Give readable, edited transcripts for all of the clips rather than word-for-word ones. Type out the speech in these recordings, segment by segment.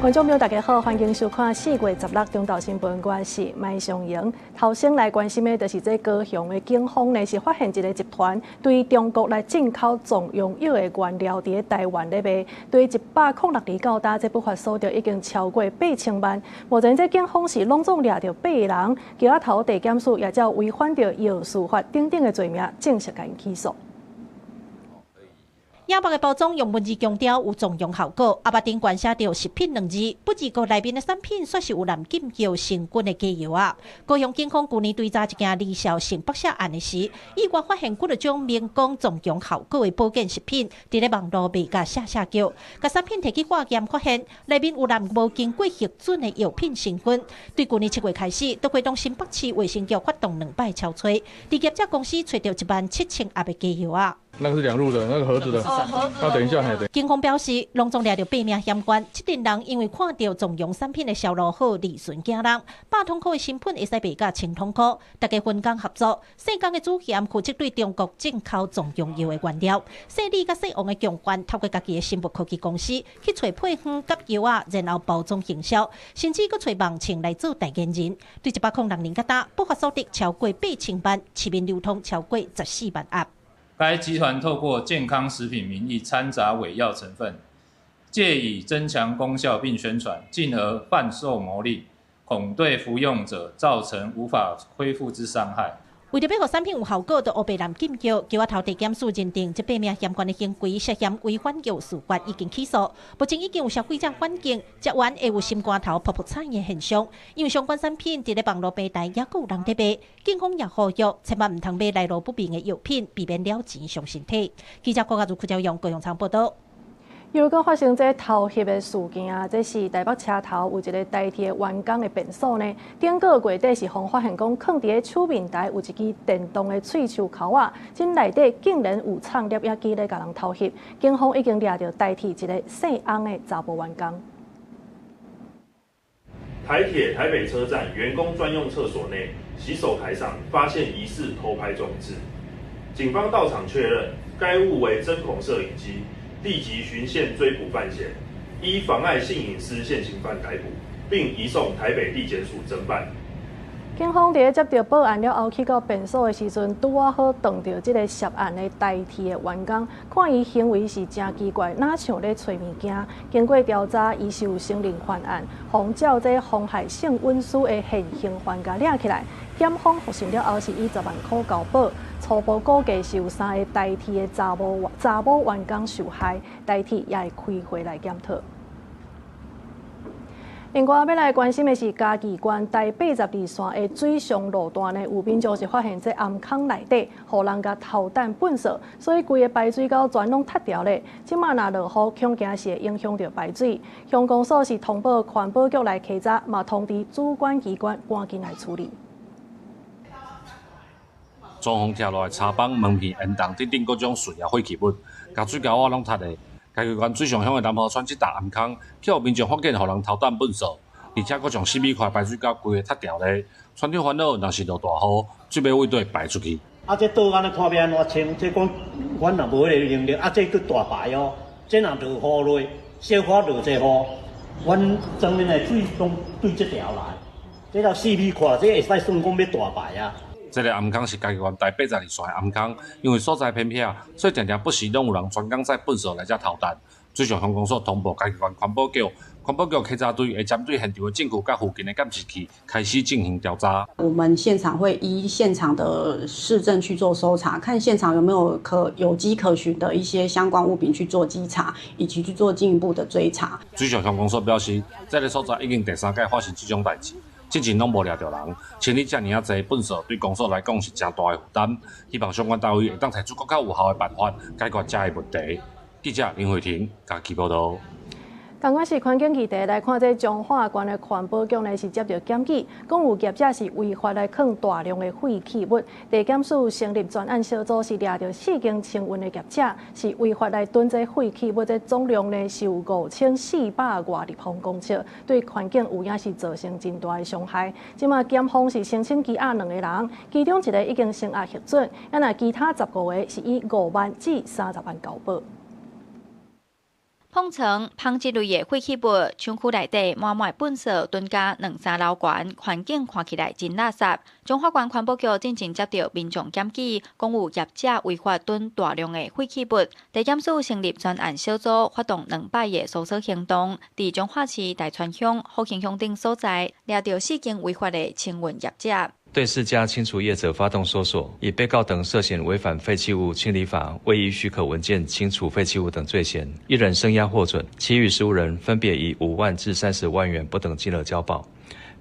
觀眾朋友，大家好，歡迎收看4月16中晝新聞，我是麥尚瑩。頭先來關心的，就是這高雄的警方呢，是發現一個集團對中國來進口壯陽藥的原料，佇台灣咧賣，對106年到今，這不法所得已經超過8000萬。目前這警方是攏總掠著八个人，橋仔頭地檢署也照違反著藥事法等等的罪名，正式共𪜶起訴。野肉的包裝用文字強調有壯陽效果，啊，目頂懸寫著食品兩字，不過內面的產品煞是有濫禁叫成軍的假藥仔。高雄警方舊年追查一件李少性腹瀉案的時，意外發現幾若種明講壯陽效果的保健食品，佇咧網路賣甲嚇嚇叫，共產品提去化驗，發現內面有濫無經過核准的藥品成分。對舊年7月開始，都會同新北市衛生局發動兩擺抄揣，佇業者公司揣著1.7萬盒的假藥仔。那個是兩入的，那個盒子的。那等一下，還等。警方表示，攏總掠著八名嫌犯，這陣人因為看著壯陽產品的銷路好，利潤驚人，100通箍的成本會使賣甲1000通箍，大家分工合作，姓江的主嫌負責對中國進口壯陽藥的原料，姓李佮姓王的共犯透過家己的生物科技公司去揣配方佮藥仔，然後包裝行銷，甚至閣揣網情來做代言人。對106年到今，不法所得超過8000萬，市面流通超過14萬盒。該集團透過健康食品名義摻雜偽藥成分，藉以增強功效並宣傳，進而販售牟利，恐對服用者造成無法恢復之傷害。為著欲予產品有效果，就烏白濫禁藥，橋仔頭地檢署認定這八名嫌犯的行為涉嫌違反藥事法，已經起訴。目前已經有消費者反映，食完會有心肝頭噗噗慘的現象。因為相關產品佇咧網路平台猶閣有人佇賣，警方也呼籲千萬毋通買來路不明的藥品，避免了錢傷身體。記者郭家如、柯昭勇高雄場報導。又閣發生這偷翕的事件啊！這是台北車頭有一個台鐵員工的便所呢，頂個月底是予發現講，囥佇咧手面台有一支電動的喙鬚鉤仔，這內底竟然有藏攝影機咧共人偷翕。警方已經掠著台鐵一個姓翁的查埔員工。台鐵台北車站員工專用廁所內洗手台上發現疑似偷拍裝置，警方到場確認該物為針孔攝影機。立即循線追捕犯嫌，依妨礙性隱私現行犯逮捕，並移送台北地檢署偵辦。警方佇咧接著報案了後，去到便所的時陣，拄仔好撞著這个涉案的台鐵的員工，看伊行為是誠奇怪，若像咧揣物件。經過調查，伊是有承認犯案，予照這妨害性隱私的現行犯共掠起來。檢方複審了後，是以10萬箍交保。初步估計是有三个台鐵的查某員工受害，台鐵也會開會來檢討。另外，欲來關心的是嘉義縣台82線的水上路段呢，有民眾是發現這頷孔內底，予人共偷擲糞埽，所以規个排水溝全攏塞牢咧。這馬若落雨，恐驚是會影響著排水。鄉公所是通報環保局來稽查，嘛通知主管機關趕緊來處理。裝潢拆落來，柴枋、門片、煙囱等等各種碎仔廢棄物，共水溝仔攏塞咧。嘉義縣水上鄉的南河村這棟頷孔，去予民眾發現，予人偷擲糞埽，而且閣將4米寬排水溝規个塞牢咧。村長煩惱，若是落大雨，水欲佗位排出去？啊，這倒按呢看欲按怎清？這講阮若無彼个能力，啊，這閣大排哦。這若落雨落，小可落濟雨，阮莊面的水攏對這條來。這若4米寬，這會使算講欲大排啊。這个頷孔是嘉義縣台82線的頷孔，因為所在偏僻，所以定定不時攏有人專工載糞埽來遮偷擲。水上鄉公所通報嘉義縣環保局，環保局稽查隊會針對現場的證據佮附近的監視器開始進行調查。我們現場會依現場的市政去做搜查，看現場有沒有可有跡可循的一些相關物品去做稽查，以及去做進一步的追查。水上鄉公所表示，這个所在已經第三擺發生這種代誌。之前攏無掠著人，清理遮爾仔濟糞埽，對公所來講是誠大的負擔。希望相關單位會當提出閣較有效的辦法，解決遮个問題。記者林慧婷嘉義報導。仝款是環境議題來看，這彰化縣的環保局呢是接著檢舉，講有業者是違法來囥大量的廢棄物。地檢署成立專案小組，是掠著四間清運的業者，是違法來囤這廢棄物，這總量呢是有5400外立方公尺，對環境有影是造成真大的傷害。這馬檢方是申請羈押兩个人，其中一个已經聲押核准，啊若其他15个是以5萬至30萬交保。膨床、紡織類的廢棄物，廠區內底滿滿糞埽囤加兩三樓懸，環境看起來真垃圾。彰化縣環保局進前接著民眾檢舉，講有業者違法囤大量的廢棄物，地檢署成立專案小組，發動2擺的搜索行動，佇彰化市大川鄉、福興鄉等所在，掠著四間違法的清運業者。對四家清除業者發動搜索，以被告等涉嫌違反廢棄物清理法、未依許可文件清除廢棄物等罪嫌，一人聲押獲准，其餘15人分別以5萬至30萬元不等金額交保，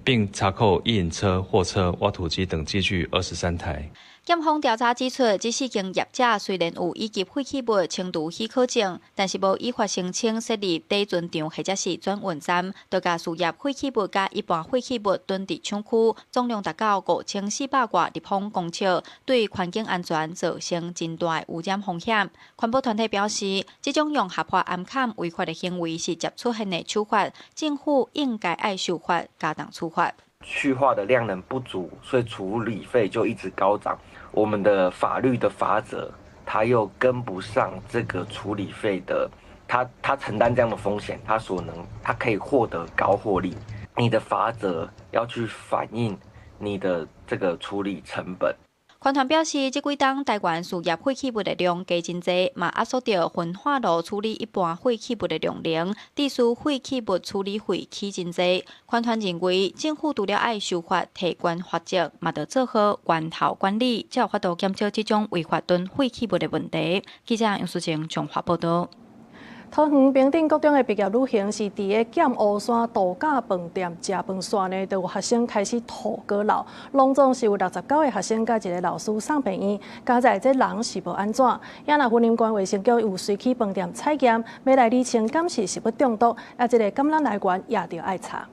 並查扣一營車、貨車、挖土機等機具23台。檢方調查指出，這四間業者雖然有以及廢棄物清除許可證，但是無依法申請設立貯存場或者是轉運站，就共事業廢棄物佮一般廢棄物囤佇廠區，總量達到5400外立方公尺，對環境安全造成真大的污染風險。環保團體表示，這種用合法頷崁違法的行為是捷出現的手法，政府應該愛修法加重處罰。去化的量能不足，所以處理費就一直高漲。我們的法律的罰則，它又跟不上這個處理費的，他承擔這樣的風險，他所能，他可以獲得高獲利。你的罰則要去反映你的這個處理成本。環團表示，這幾冬台灣事業廢棄物的量加真濟，嘛壓縮著焚化爐處理一般廢棄物的量能，致使廢棄物處理費起真濟。環團認為，政府除了愛修法提懸罰則，嘛著做好源頭管理，才有法度減少這種違法囤廢棄物的問題。記者楊淑靜綜合報導。桃園平鎮國中的畢業旅行是佇个劍湖山度假飯店食飯煞呢，就有學生開始吐閣漏，攏總是有69個學生佮一个老師送病院，佳哉這人是無按怎。也若雲林縣衛生局有隨去飯店採驗，欲來釐清敢是食物中毒，啊，這个感染來源也著愛查。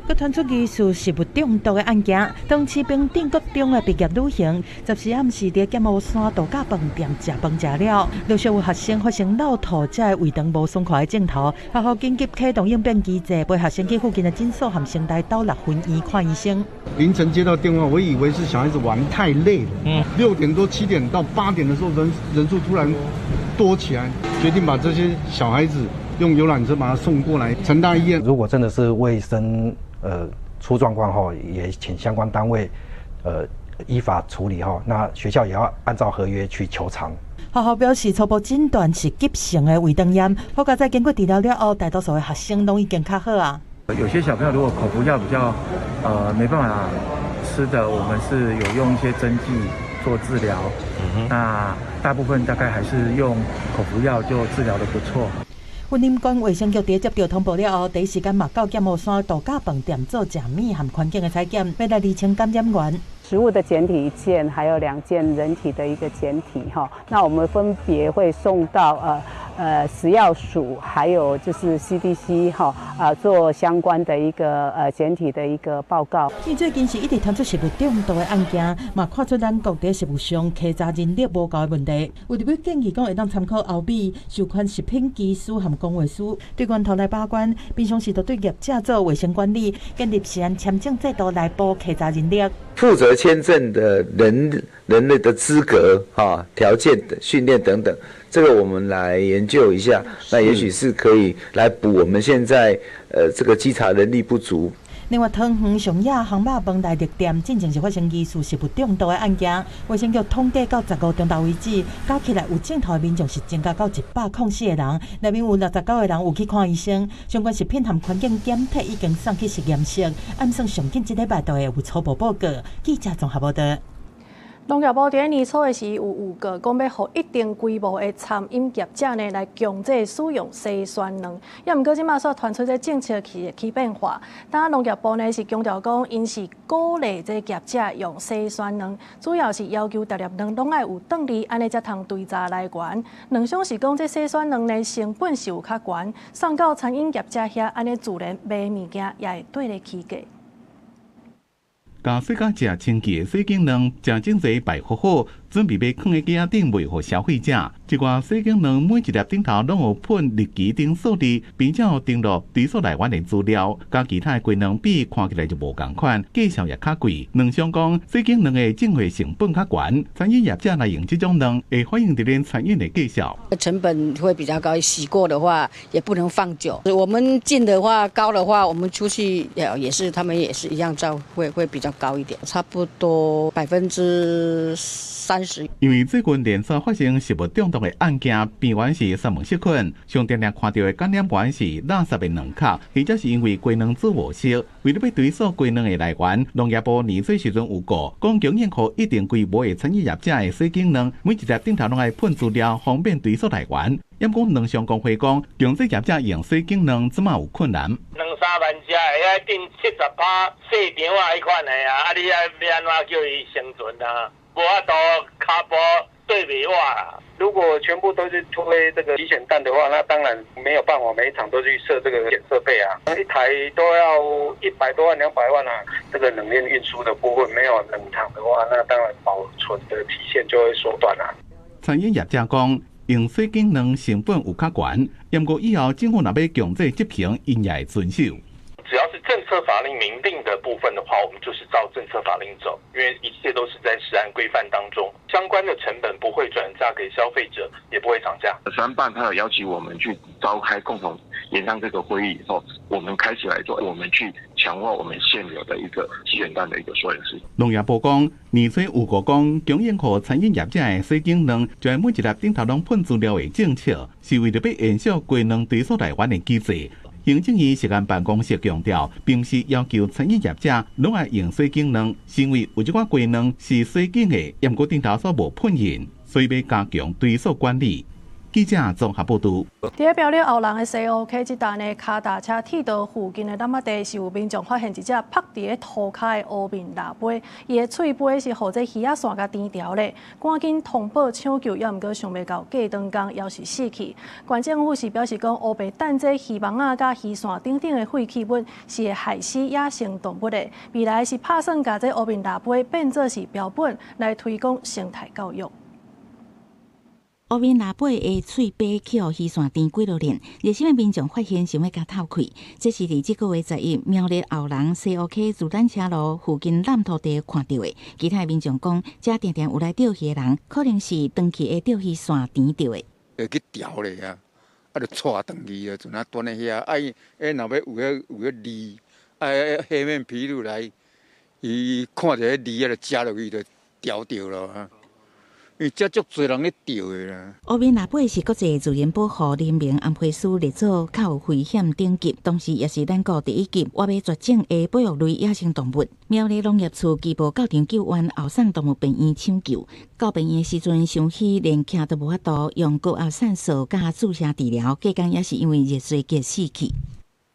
閣傳出疑似食物中毒的案件，當時平鎮國中的畢業旅行，14暗時佇劍湖山度假飯店食飯食了，陸續有學生發生落吐，才會胃腸無爽快的症頭，學校緊急啟動應變機制，陪學生去附近的診所和成大斗六分院看醫生。凌晨接到電話，我以為是小孩子玩太累了。6點多、7點到8點的時候，人數突然多起來，決定把這些小孩子用遊覽車把他送過來成大醫院。如果真的是衛生出狀況後，也請相關單位依法處理哈。那學校也要按照合約去求償。學校表示，初步診斷是急性的胃腸炎，好佳哉經過治療了後，大多數的學生攏已經較好啊。有些小朋友如果口服藥比較沒辦法吃的，我們是有用一些針劑做治療。那大部分大概還是用口服藥就治療得不錯。雲林縣衛生局佇接著通報了後，第一時間嘛到劍湖山度假飯店做食物和環境的採檢，欲來釐清感染源。食物的檢體一件，還有2件人體的一個檢體，哈，那我們分別會送到食藥署，還有就是 CDC 哈啊做相關的一個檢體的一個報告。因為最近是一直傳出食物中毒的案件，嘛看出咱國佇食物上稽查人力無夠的問題。有立委建議講，會當參考歐美授權食品技師和公衛師對源頭來把關，平常時就對業者做衛生管理，建立食安簽證制度來補稽查人力。負責簽證的人類的資格、哈條件的訓練等等，這個我們來研究一下，那也許是可以來補我們現在這個稽查人力不足。另外，桃園上野烘肉飯內壢店進前是發生疑似食物中毒的案件，衛生局統計到15中晝為止，加起來有症頭的民眾是增加到104個人，內面有69個人有去看醫生，相關食品和環境檢體已經送去實驗室，按算上緊這禮拜就會有初步報告。記者綜合報導。農業部佇年初的時有預告，講欲予一定規模的餐飲業者呢來強制使用洗選卵，也毋過這馬煞傳出這政策起變化。但農業部呢是強調講，𪜶是鼓勵這業者用洗選卵，主要是要求逐粒卵攏愛有轉字，按呢才通追查來源。卵商是講這洗選卵呢成本是有較懸，送到餐飲業者遐，按呢自然賣物件也會綴咧起價。共細甲食清氣的洗淨卵，誠整齊擺好好，準備欲囥佇機仔頂賣予消費者。這寡洗景卵每一粒頂頭攏有噴日期等數字，並且有登錄追溯來源的資料。佮其他的雞卵比，看起來就無仝款，價錢也較貴。卵商講，洗景卵的進貨成本較懸，餐飲業者來用這種卵，會反映佇恁餐飲的價數。成本會比較高，洗過的話也不能放久。我們進的話高的話，我們出去也是，他們也是一樣照會比較高一點，差不多30%。因為最近連續發生食物中毒的案件，病源是沙門氏菌，上定定看著的感染源是垃圾的卵殼，或者是因為雞卵煮無熟。為了欲追溯雞卵的來源，農業部年初時陣有告，講供應予一定規模的餐飲業者的洗景卵，每一粒頂頭攏愛噴資料，方便追溯來源。毋過卵商公會講，強制業者用洗景卵，這馬有困難。兩三萬隻的，愛頂70%細腸仔彼款的啊，啊你愛欲按怎叫伊生存啊？無法度跤步對袂倚啦。如果全部都是推這個洗選蛋的話，那當然沒有辦法每一場都去設這個檢測備啊，一台都要100多萬、200萬啊。這個冷鏈運輸的部分沒有冷藏的話，那當然保存的期限就會縮短啦。餐飲業者講，用洗景卵成本有較懸，毋過以後政府若欲強制執行，𪜶也會遵守。只要是政策法令明定的部分的話，我們就是照政策法令走，因為一切都是在食安規範當中，相關的成本不會轉嫁給消費者，也不會漲價。食安辦他有邀請我們去召開共同研商這個會議以後，我們開始來做，我們去強化我們現有的一個洗選蛋的一個所有事。農業部講，年初有過講，供應予餐飲業者的洗景卵，就愛每一粒頂頭攏噴資料的政策，是為著欲延續雞卵追溯來源的機制。行政院食安辦公室強調，並毋是要求餐飲業者攏愛用洗景卵，是因為有一寡雞卵是洗景的，毋過頂頭煞無噴印，所以欲加強追溯管理。記者綜合報導。佇咧苗栗後人的西湖客運站的跤踏車鐵道附近的湳仔地，是有民眾發現一隻曝佇咧塗跤的烏面蜊蜊，伊的喙蜊是予這魚仔線共纏牢咧，趕緊通報搶救，猶毋過想袂到過長工，猶是死去。縣政府是表示講，烏白擲這魚網仔佮魚線等等的廢棄物是會害死野生動物的。未來是拍算共這烏面蜊蜊變做是標本來推廣生態教育。烏面蜊蜊的喙蜊去予魚線纏幾落鏈，熱心的民眾發現想欲共透氣。這是佇這個月11苗栗後人西湖溪遊覽車路附近濫塗地看著的。其他的民眾講，遮定定有來釣魚的人，可能是長期的釣魚線纏著的。會去釣咧啊，啊就帶轉去啊，陣啊蹛佇遐，啊伊，若欲有彼蠣，啊，黑面琵鷺來，伊看著彼蠣啊，就食落去就釣著咯。因為遮足濟人咧釣的啦。烏面蜊蜊是國際自然保護聯盟安培書列做較有危險等級，同時也是咱國第一級活欲絕種的保育類野生動物。苗栗農業處拘捕到場救援，後送動物病院搶救。到病院的時陣，傷虛連徛都無法度，用高壓線索佮注射治療，隔工也是因為熱衰竭死去。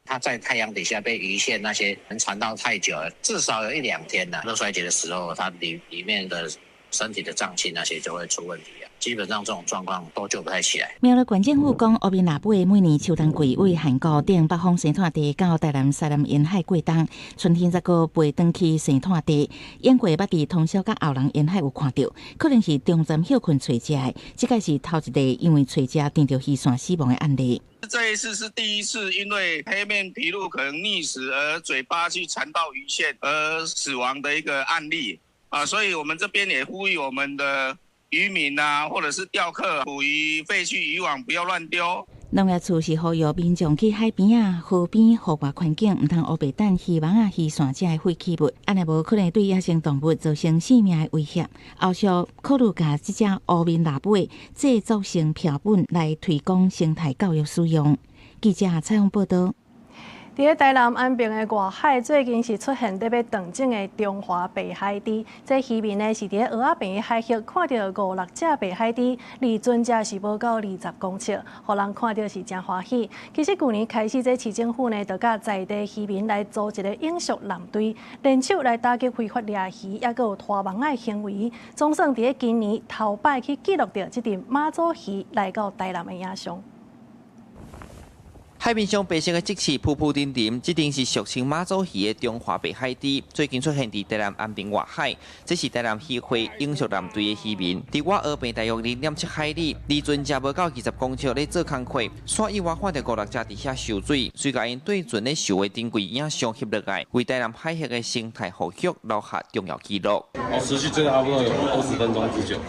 它在太陽底下被魚線那些纏到太久了，至少有一兩天了。熱衰竭的時候，它裡面的身體的臟器那些就會出問題啊，基本上這種狀況都救不太起來。苗栗縣政府講，烏面蜊蜊每年秋冬季為漢湖頂北方生態地到台南西南沿海過冬，春天則閣飛轉去生態地。往過捌佇通霄佮後人沿海有看著，可能是中暫歇睏揣食的。這擺是頭一個因為揣食纏著魚線死亡的案例。這一次是第一次，因為黑面琵鷺可能溺死而嘴巴去纏到魚線而死亡的一個案例。啊，所以我們這邊也呼籲我們的漁民啊，或者是釣客，捕魚廢棄漁網不要亂丟。農業處是呼籲民眾去海邊啊、河邊戶外環境，毋通烏白擲魚網仔、魚線這的廢棄物，按呢無可能對野生動物造成性命的威脅。後續考慮共這隻烏面蜊蜊製作成標本來推廣生態教育使用。記者採訪報導。佇咧台南安平的外海，最近是出現咧欲斷種的中華白海豬。這漁民呢是佇咧蚵仔坪的海域看著五六隻白海豬，離船隻是無夠20公尺，予人看著是誠歡喜。其實舊年開始，這市政府呢就佮在地漁民來組一个永續艦隊，聯手來打擊非法掠魚，抑閣有拖網仔的行為。總算佇咧今年頭擺去記錄著這陣媽祖魚來到台南的影像。海面上白色的積刺浮浮沉沉，這定是俗稱媽祖魚的中華白海豬。最近出現佇台南安平外海，這是台南漁會永續艦隊的漁民，佇外蚵坪大約0.7海里，離船只無夠20公尺咧做工課，煞意外看著五六隻佇遐泅水，隨共𪜶對船咧受的珍貴影像翕落來，為台南海域的生態復育留下重要記錄。哦，持續追了差不多有20分鐘之久，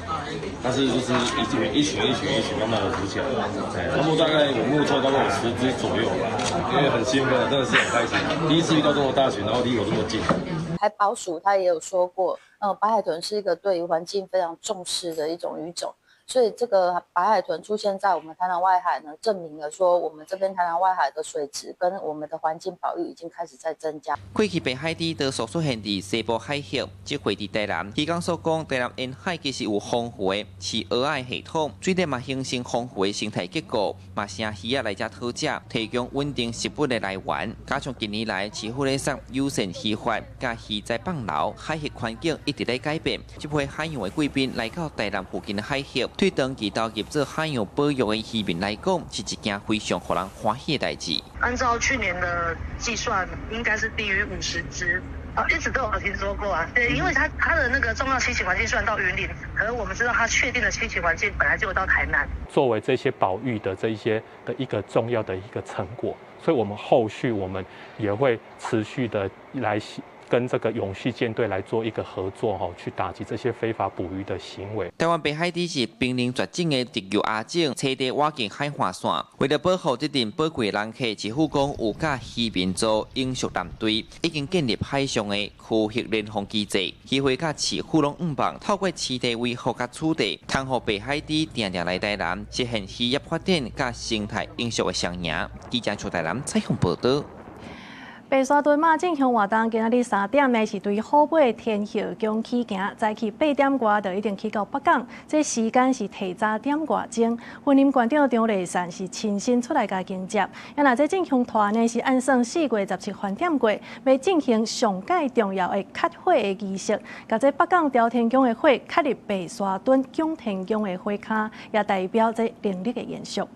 但是就是一群一群一群一群慢慢的浮起來，差不多大概我目測大概有10隻左右吧，因為很興奮，真的是很開心，第一次遇到這麼大群，然後離我這麼近。海保署他也有說過，白海豚是一個對於環境非常重視的一種魚種，所以這個白海豚出現在我們台南外海呢，證明了說我們這邊台南外海的水質跟我們的環境保育已經開始在增加。過去白海豬多數出現佇西部海域，這回佇台南。漁工所講，台南沿海其實有豐富的飼蚵仔系統，水底嘛形成豐富的生態結構，嘛成魚仔來遮討食，提供穩定食物的來源。加上近年來市府咧設友善漁法，佮魚崽放流，海域環境一直咧改變。這批海洋的貴賓來到台南附近的海域，對長期投入做海洋保育的漁民來講，是一件非常予人歡喜的代誌。按照去年的計算，應該是低於50隻。啊，一直都有聽說過啊。對，因為它的那個重要棲息環境雖然到雲林，可是我們知道它確定的棲息環境本來就到台南。作為這些保育的這一些的一個重要的一個成果，所以我們後續我們也會持續的來跟這個永續艦隊來做一個合作，吼，去打擊這些非法捕魚的行為。台灣白海豬是瀕臨絕種的特有亞種，棲地倚近海岸線。為了保護這陣寶貴的人客，市府講有佮漁民組永續艦隊，已經建立海上的區域聯防機制。漁會佮市府攏向望透過棲地維護佮處置，通予白海豬定定來台南，實現漁業發展佮生態永續的雙贏。記者出台南採訪報導。白沙屯媽進香活動今仔日3點呢，是對虎尾天后宮起行，早起8點外就已經去到北港，這時間是提早點外鐘。雲林縣長張麗善是親身出來共迎接。啊，若這進香團呢是按算4月17翻點過，欲進行上蓋重要的磕火的儀式，共這北港朝天宮的火磕入白沙屯迥天宮的火跤，也代表這靈力的延續。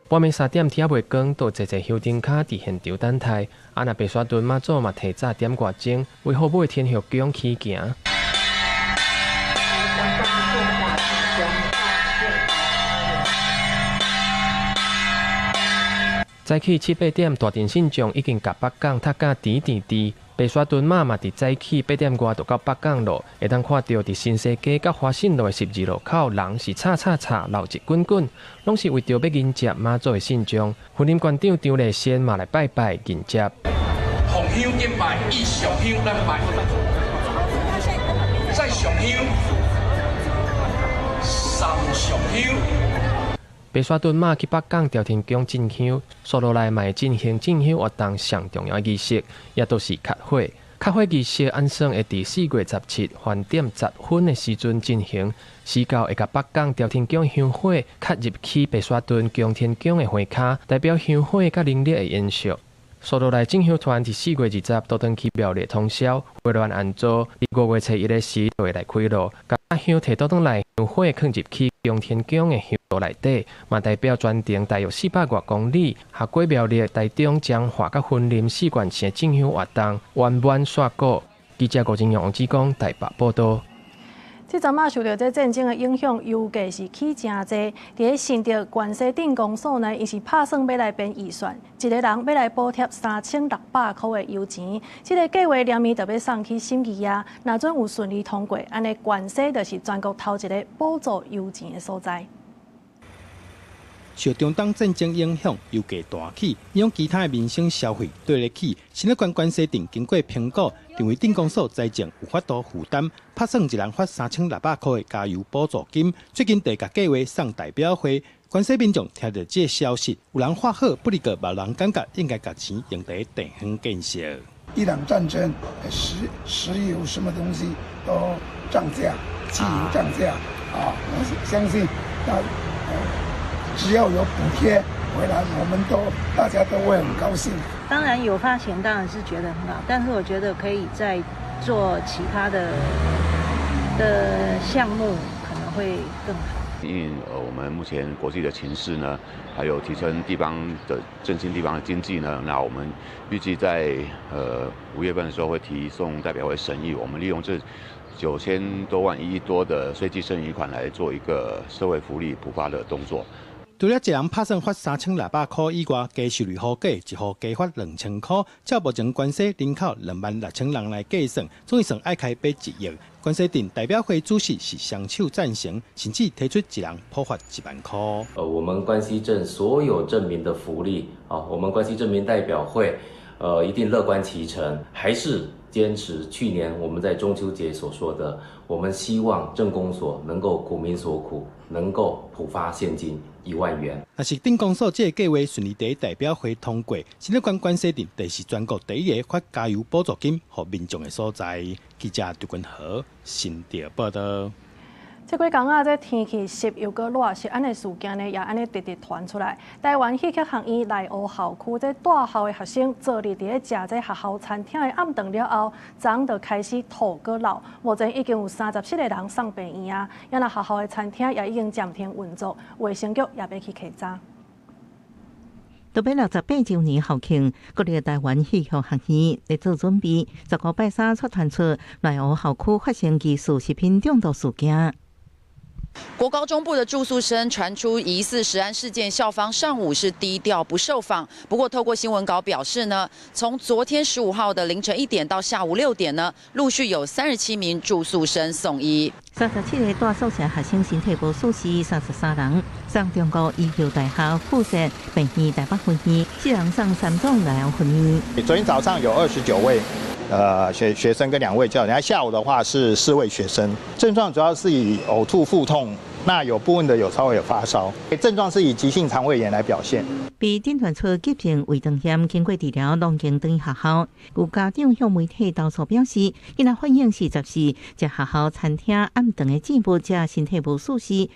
半暝3點天猶未光，就濟濟香燈跤佇現場等待。啊，若白沙屯媽祖嘛提早點外鐘，為虎尾天后宮起行。早起7、8點，大陣信眾已經共北港塞甲甜甜甜。白沙屯媽嘛佇早起8點外就到北港咯，會當看著佇新西街佮華信路的十字路口，人是吵吵吵，鬧熱滾滾，攏是為著欲迎接媽祖的信眾。雲林縣長張麗善嘛來拜拜迎接。奉香敬拜，以上香咱拜，再上香，三上香。白沙屯媽去北港朝天宮進香，紲落來嘛會進行進香活動上重要儀式，也都是磕火。磕火儀式按算會佇4月17翻點10分的時陣進行，時到會共北港朝天宮香火磕入去白沙屯迥天宮的火跤，代表香火佮靈力的延續。紲落來進香團佇4月20倒轉去廟內通宵，回亂按做，佇5月初1的時就會來開路，共香提倒轉來，香火囥入去迥天宮的香爐內底，嘛代表全程大約400外公里，合過苗栗、台中、彰化佮雲林四縣市的進香活動圓滿煞果。記者郭真陽、王志剛台北報導。這陣仔受著這戰爭的影響，油價是起誠濟。佇咧新竹關西鎮公所呢，伊是拍算欲來編預算，一个人欲來補貼3600箍的油錢。這个計畫連暝就欲送去審議啊，若準有順利通過，按呢關西就是全國頭一个補助油錢的所在。受中東戰爭影響，油價大起，影響其他的民生消費綴咧起。新竹縣關西鎮經過評估，認為鎮公所財政有法度負擔，拍算一人發3600箍的加油補助金。最近就共計畫送代表會，關西民眾聽著這个消息，有人發好，不過嘛有人感覺應該共錢用佇地方建設。伊朗戰爭，石油什麼東西都漲價，汽油漲價啊！我相信，只要有補貼回來，我們都大家都會很高興。當然有發錢，當然是覺得很好，但是我覺得可以再做其他的項目，可能會更好。因為我們目前國際的情勢呢，還有提升地方的振興地方的經濟呢，那我們預計在5月份的時候會提送代表會審議，我們利用這9000多萬1億多的稅計剩餘款來做一個社會福利普發的動作。除了一人拍算發3600箍以外，加收入戶計一戶加發2000箍。照目前關西人口26,000人來計算，總算愛開欲1億。關西鎮代表會主席是雙手贊成，甚至提出一人普發1萬箍。我們關西鎮所有鎮民的福利啊，我們關西鎮民代表會，一定樂觀其成，還是堅持去年我們在中秋節所說的，我們希望鎮公所能夠苦民所苦，能夠普發現金1萬元。若是鎮公所這个計畫順利佇代表會通過，新北縣關西鎮就是全國第一个發加油補助金予民眾的所在。記者劉君和新竹報導。這幾工啊，這天氣濕又閣熱，食安的事件呢，也按呢直直傳出來。臺灣戲曲學院內湖校區這蹛校的學生，昨日佇咧食這學校餐廳的暗頓了後，昨昏就開始吐閣涝。目前已經有37個人送病院啊，也若學校的餐廳也已經暫停運作，衛生局也欲去稽查。特別68週年校慶，國立臺灣戲曲學院咧做準備。15拜三出傳出內湖校區發生疑似食品中毒事件。國高中部的住宿生傳出疑似食安事件，校方上午是低調不受訪。不過透過新聞稿表示呢，從昨天15號的凌晨1點到下午6點呢，陸續有37名住宿生送醫。37個蹛宿舍學生身體無舒適，33人送中國醫藥大學附設病院台北分院，4人送三總內湖分院。昨天早上有29位學生跟2位教練，下午的話是4位學生，症狀主要是以嘔吐、腹痛，那有部分的有稍微有發燒，症狀是以急性腸胃炎來表現。被診斷出急性胃腸炎，經過治療，攏經轉學校。有家長向媒體投訴表示，囡仔反映是十四，食學校餐廳暗頓的食物，才身體無舒適。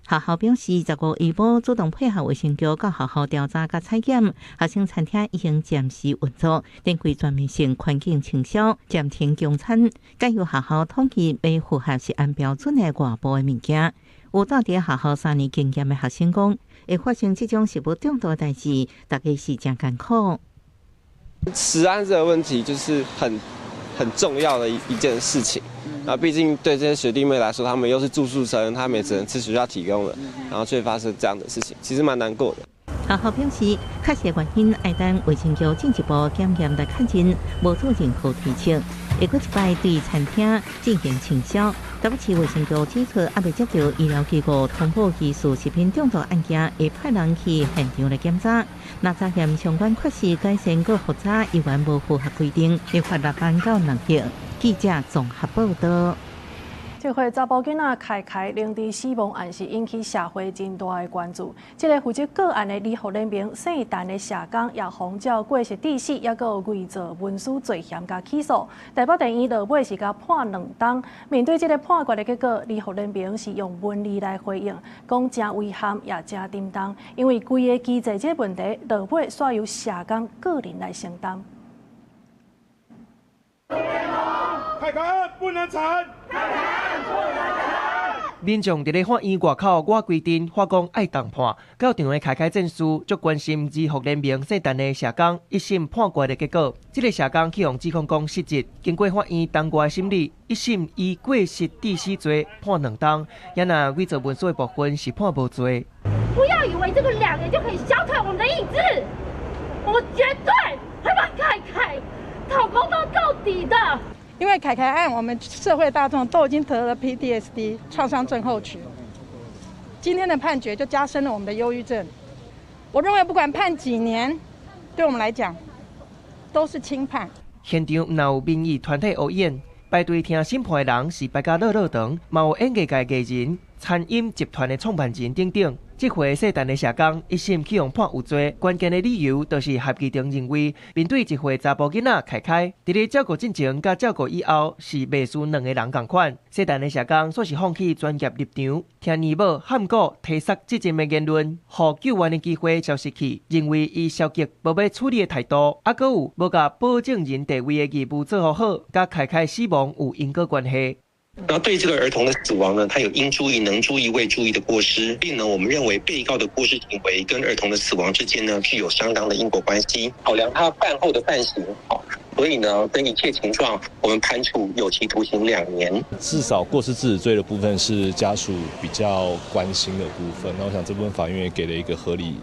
學校表示，15下晡主動配合衛生局到學校調查佮採檢，學生餐廳已經暫時運作，展開全面性環境清消，暫停供餐，改由學校統一買符合食安標準的外部的物件。有蹛佇學校3年經驗的學生講，會發生這種食物中毒的代誌，大家是誠艱苦。食安這個問題就是很重要的一件事情。啊，畢竟對這些學弟妹來說，他們又是住宿生，他們也只能吃學校提供的，然後卻發生這樣的事情，其實蠻難過的。學校表示，確實原因愛等衛生局進一步檢驗來確認，無做任何推測。下閣一擺對餐廳進行清消。台北市衛生局指出，猶未接到醫療機構通報疑似食品中毒案件，會派人去現場來檢查。若查驗相關確實改善閣複查，依然無符合規定，會罰6萬到2億。記者綜合報導。這回查埔囡仔凱凱靈智死亡案是引起社會真大的關注。這个負責個案的李福聯盟姓陳的社工也予照過失致死，抑閣有偽造文書罪嫌共起訴。台北地院落尾是共判2冬。面對這个判決的結果，李福聯盟是用文字來回應，講誠遺憾也誠沉重，因為規个機制這問題落尾煞由社工個人來承擔。凱凱不能成。民眾佇咧法院外口倚規陣，發講愛重判。到場的凱凱戰士足關心兒福聯盟姓陳的社工一審判決的結果。這个社工去予指控講失職，經過法院當外審理，一審以過失致死罪判2冬，也若偽造文書的部分是判無罪。不要以為這個2年就可以消退我們的意志，我絕對會幫凱凱討公道到底的。因為凱凱案，我們社會大眾都已經得了 PTSD 創傷症候群。今天的判決就加深了我們的憂鬱症。我認為不管判幾年，對我們來講都是輕判。現場毋但有民意團體聲援，排隊聽審判的人是排甲落落長，嘛有演藝界藝人、餐飲集團的創辦人等等。這回姓陳的社工一審去予判有罪，關鍵的理由就是合議庭認為，面對一歲查埔囡仔凱凱，佇咧照顧進前佮照顧以後是袂輸兩个人仝款。姓陳的社工煞是放棄專業立場，聽姨母喊過提捒這陣的言論，予救援的機會消失去，認為伊消極無欲處理的態度，猶閣有無共保證人地位的義務做予好，佮凱凱死亡有因果關係。那對這個兒童的死亡呢，他有應注意、能注意、未注意的過失，並呢，我們認為被告的過失行為跟兒童的死亡之間呢，具有相當的因果關係。考量他犯後的犯行，所以呢，跟一切情狀，我們判處有期徒刑2年。至少過失致死罪的部分是家屬比較關心的部分。那我想這部分法院也給了一個合理、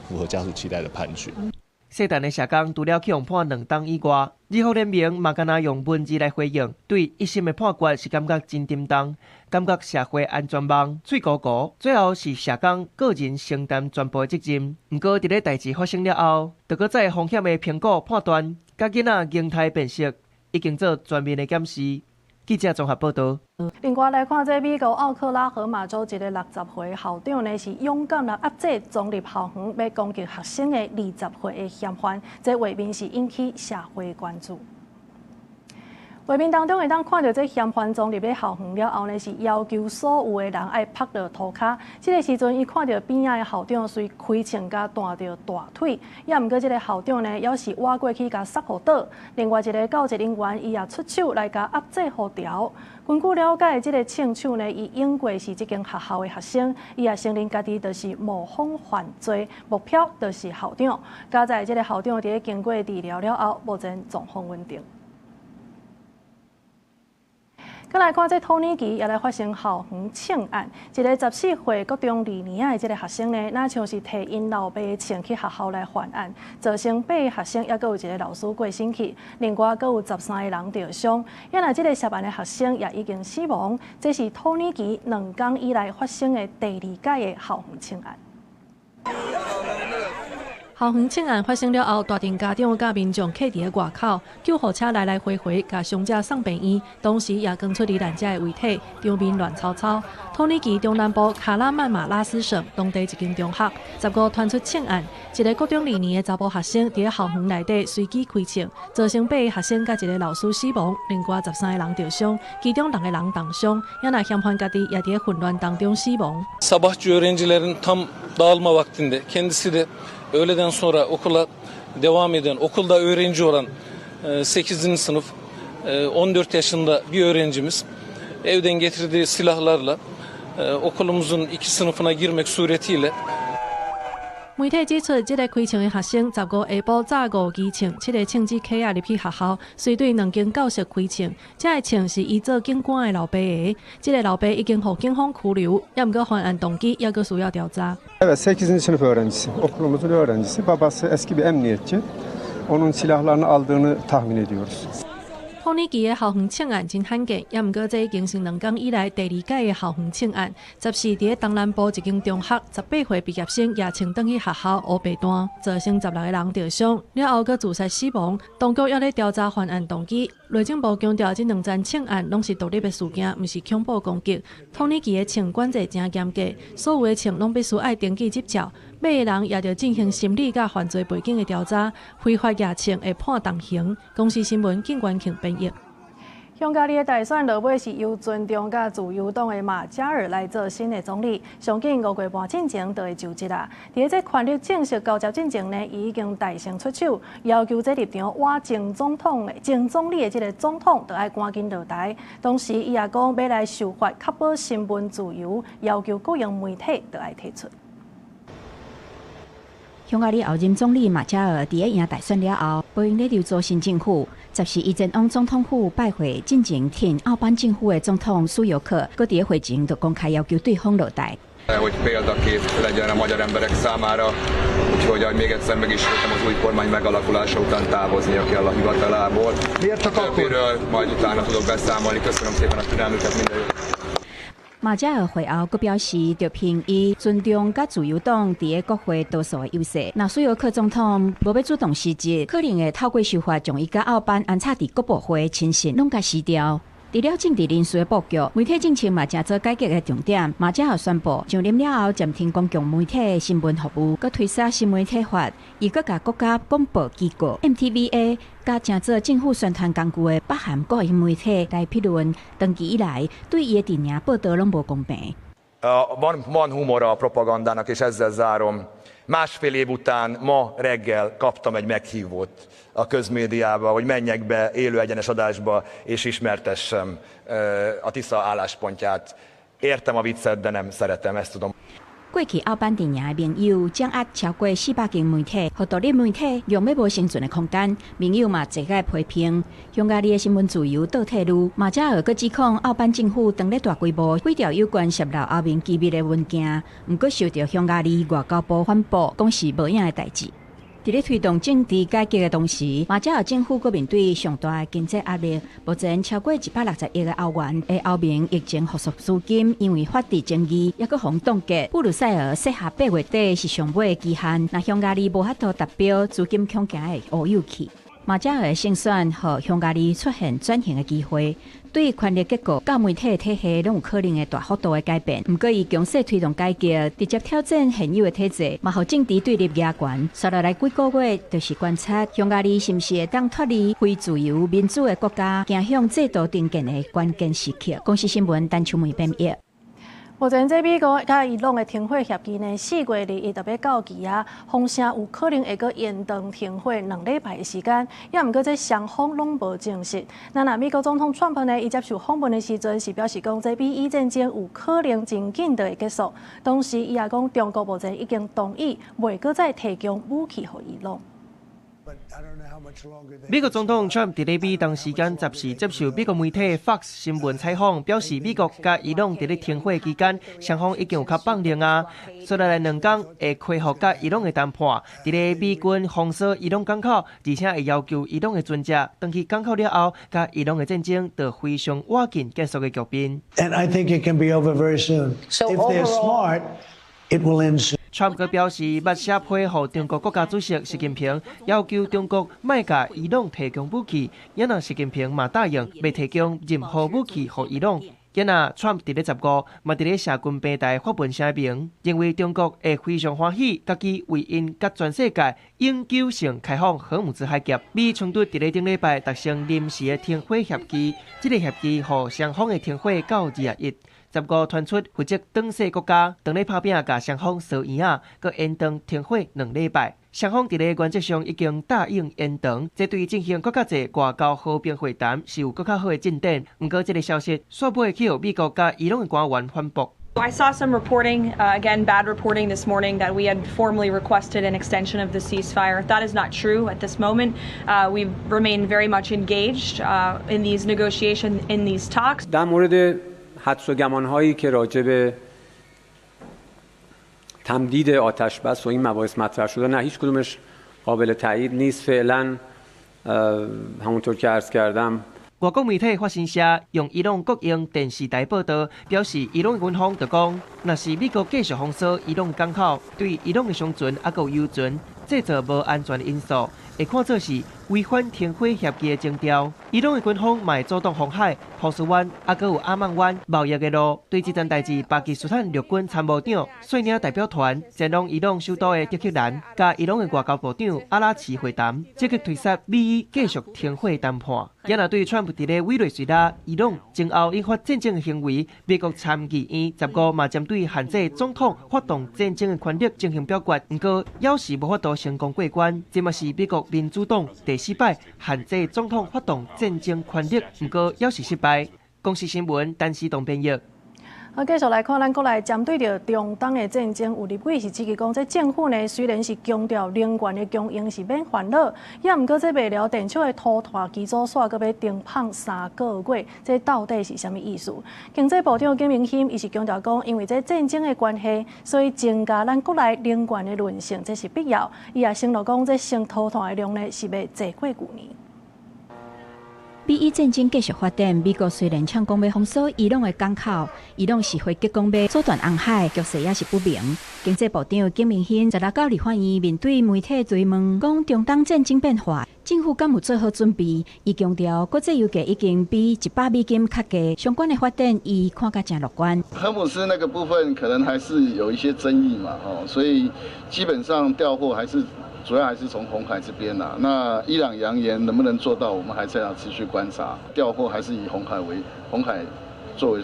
符合家屬期待的判決。聖誕的社工除了去予判2冬以外，日福聯盟嘛敢若用文字來回應，對一審的判決是感覺真沉重，感覺社會安全網碎糊糊，最後是社工個人承擔全部的責任。毋過佇咧代誌發生了後，就閣再風險的評估判斷，佮囡仔形態辨識已經做全面的檢視。記者綜合報導。另外來看，這美國奧克拉荷馬州一个60歲校長呢，是勇敢來壓制衝入校園欲攻擊學生的20歲的嫌犯，這畫面是引起社會關注。畫面當中會當看著這嫌犯衝入咧校園了後呢，是要求所有的人愛趴落塗跤。這个時陣，伊看著邊仔的校長隨開槍共彈著大腿，也毋過這个校長呢，猶是倚過去共捒予倒。另外一个教職人員，伊也出手來共壓制予牢。根據了解，這个槍手呢，伊應過是這間學校的學生，伊也承認家己就是模仿犯罪，目標就是校長。佳哉這个校長佇咧經過治療了後，目前狀況穩定。閣來看這土耳其也來發生校園槍案，一个14歲國中2年仔的這个學生呢，若像是提𪜶老爸的槍去學校來犯案，造成8个學生，猶閣有一个老師過身去，另外閣有13個人著傷。也若這个涉案的學生也已經死亡，這是土耳其2工以來發生的第二擺的校園槍案。校園槍案發生了後，大陣家長佮民眾徛佇咧外口，救護車來來回回，共傷者送病院。同時也扛出罹難者的遺體，場面亂糟糟。土耳其中南部卡拉曼馬拉斯省當地一間中學，15傳出槍案，一个國中2年的查埔學生佇咧校園內底隨機開槍，造成8個學生佮一个老師死亡，另外13個人著傷，其中6個人重傷。也若嫌犯家己也佇咧混亂當中死亡。 Sabahçı öğrencilerin tam dağılma vaktinde kendisi de öğleden sonra okula devam eden, okulda öğrenci olan 8. Sınıf 14 yaşında bir öğrencimiz evden getirdiği silahlarla okulumuzun iki sınıfına girmek suretiyle 媒體指出，這个開槍的學生15下晡早5支槍，7个槍支卡仔入去學校，隨對兩間教室開槍。這个槍是伊做警官的老爸的，這个老爸已經予警方拘留，也毋過犯案動機猶閣需要調查。 Evet, 8. Sınıf öğrencisi, okulumuzun öğrencisi. Babası eski bir emniyetçi. Onun silahlarını aldığını tahmin ediyoruz. 土耳其的校園槍案真罕見，也毋過這已經是2工以來第二擺的校園槍案。14佇咧東南部一間中學，18歲畢業生攑槍轉去學校烏白彈，造成16個人著傷，了後閣自殺死亡。當局猶咧調查犯案動機。內政部強調，這兩樁槍案攏是獨立的事件，毋是恐怖攻擊。土耳其的槍管制誠嚴格，所有的槍攏必須愛登記執照，買的人也著進行心理佮犯罪背景的調查，非法攑槍會判重刑。公視新聞警官慶編譯。匈牙利的大選落尾是由尊重佮自由黨的馬加爾來做新的總理，上緊5月半進前就會就職啦。佇咧這權力正式交接進前呢，伊已經大聲出手，要求這立場倚前總統的前總理的這个總統著愛趕緊落台。同時，伊也講欲來修法，確保新聞自由，要求國營媒體著愛退出。匈牙利候任總理馬加爾佇咧贏大選了後，無閒咧籌組新政府。14伊前往總統府拜會進前挺奧班政府的總統蘇尤克，閣佇咧會前就公開要求對方落台。 Hogy példakép legyen a magyar emberek számára, úgyhogy még egyszer megismétlem az új kormány megalakulása után távoznia kell a hivatalából. Miért csak akkor? Többiről majd utána tudok beszámolni. Köszönöm szépen a türelmüket, minden jót. 馬加爾會後，閣表示，著憑伊尊重佮自由黨佇咧國會多數的優勢。若蘇尤克總統無欲主動辭職，可能會透過修法，將伊佮奧班安插佇國部會親信攏共辭掉。除了政治人士的布局，媒體政策嘛成做改革的重點。馬加爾宣布上任了後暫停公共媒體的新聞服務，閣推銷新媒體法，伊閣共國家廣播機構 MTVA 佮成做政府宣傳工具的北韓國營媒體來批論，長期以來對伊的陣營報導攏無公平。Van, van humora a propagandának, és ezzel zárom. Másfél év után ma reggel kaptam egy meghívót a közmédiába, hogy menjek be élő egyenes adásba, és ismertessem a Tisza álláspontját. Értem a viccet, de nem szeretem, ezt tudom. 過去奧班陣營的盟友掌握超過400間媒體，予獨立媒體用欲無生存的空間。盟友嘛濟個批評，匈牙利的新聞自由倒退嚕。馬加爾閣指控奧班政府當咧大規模毀掉有關洩露歐盟機密的文件，毋過受著匈牙利外交部反駁，講是無影的代誌。佇咧推動政治改革的同時，馬加爾政府閣面對上大的經濟壓力。目前超過160億的歐元的歐盟疫情復蘇資金，因為法治爭議，猶閣予凍結。布魯塞爾設下8月底是上尾的期限，若匈牙利無法度達標，資金恐驚會烏有去。馬加爾的勝選，予匈牙利出現轉型的機會，對權力結構佮媒體體系攏有可能會大幅度的改變。毋過，伊強勢推動改革，直接挑戰現有的體制，嘛予政治對立加懸。紲落來幾個月，就是觀察匈牙利是毋是會當脫離非自由民主的國家，走向制度重建的關鍵時刻。公視新聞陳秋梅編譯。目前這美國佮伊朗的停火協議呢，4月21就欲到期啊，風聲有可能會閣延長停火2禮拜的時間，也毋過這雙方攏無證實。那若美國總統川普呢，伊接受訪問的時陣是表示講，這美伊戰爭有可能真緊就會結束。同時，伊也講中國目前已經同意袂閣再提供武器予伊朗。美國總統川普佇咧美東時間14接受美國媒體 Fox 新聞採訪，表示美國佮伊朗佇咧停火期間，雙方已經有較放冷啊。紲落來2工會恢復佮伊朗的談判，佇咧美軍封鎖伊朗港口，而且會要求伊朗的船隻轉去港口了後，佮伊朗的戰爭就非常倚近結束的局面。 And I think it can be over very soon. If they're smart, it will end soon. 川普表示，捌寫批予中國國家主席習近平，要求中國莫共伊朗提供武器。也若習近平嘛答應袂提供任何武器予伊朗。也若川普佇咧15嘛佇咧社群平台發文聲明，認為中國會非常歡喜，家己為𪜶佮全世界永久性開放荷姆茲海峽。美伊衝突佇咧頂禮拜達成臨時的停火協議，這個協議予雙方的停火到21。15傳出負責轉世國家當咧拍拚，共雙方相圓仔，閣延長停火2禮拜。雙方佇咧原則上已經答應延長，這對進行閣較濟外交和平會談是有閣較好的進展。毋過，這个消息煞尾去予美國佮伊朗的官員反駁。 I saw some reporting, again, bad reporting this morning that we had formally requested an extension of the ceasefire. That is not true at this moment. We've remained very much engaged in these negotiations, in these talks. در مورد حدس و گمان هایی که راجع به تمدید آتش بس و این مباحث مطرح شده، نه، هیچ کدومش قابل تایید نیست فعلا. همونطور که عرض کردم 外國媒體法新社用伊朗國營電視台報導，表示伊朗軍方就講，若是美國繼續封鎖伊朗港口，對伊朗的商船抑閣有油船製造無安全因素，會看做是違反停火協議的徵兆。伊朗的軍方嘛會阻擋紅海、波斯灣抑閣有阿曼灣貿易的路。對這件代誌，巴基斯坦陸軍參謀長率領代表團前往伊朗首都的德黑蘭，佮伊朗的外交部長阿拉齊會談，積極推捒美伊繼續停火談判。也若對川普佇咧委內瑞拉、伊朗前後引發戰爭的行為，美國參議院15嘛針對限制總統發動戰爭的權力進行表決，毋過猶是無法度成功過關。這嘛是美國民主黨第四擺限制總統發動戰爭權力，毋過猶是失敗。公視新聞，陳思東編譯。好，繼續來看咱國內針對著中東的戰爭，有立委是質疑講，這政府呢雖然是強調能源的供應是免煩惱，也毋過這麥寮電廠的塗炭機組煞閣欲停放3個月，這到底是啥物意思？經濟部長金明欣伊是強調講，因為這戰爭的關係，所以增加咱國內能源的韌性，這是必要。伊也承諾講，這生塗炭的量呢是袂濟過舊年。美伊戰爭繼續發展，美國雖然嗆講欲封鎖伊朗的港口，伊朗是回擊講欲阻斷紅海，局勢也是不明。經濟部長金明欣16到立法院面對媒體追問，講中東戰爭變化，政府敢有做好準備？伊強調，國際油價已經比100美金較低，相關的發展伊看甲誠樂觀。荷姆斯那個部分可能還是有一些爭議嘛，吼，所以基本上調貨還是主要還是從紅海這邊啦。那伊朗揚言能不能做到，我們還是要持續觀察。調貨還是以紅海為紅海作為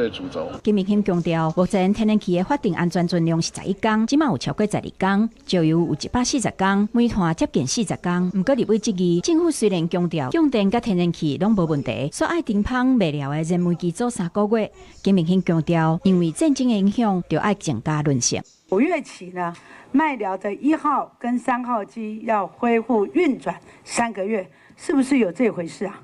主軸。金明興強調，目前天然氣的法定安全存量是11工，這馬有超過12工，石油有140工，煤炭接近40工。毋過立委質疑，政府雖然強調供電佮天然氣攏無問題，煞愛停芳麥寮的燃煤機組3個月。金明興強調，因為戰爭的影響，就愛增加韌性。5月起呢，麥寮的1號跟3號機要恢復運轉3個月，是不是有這回事啊？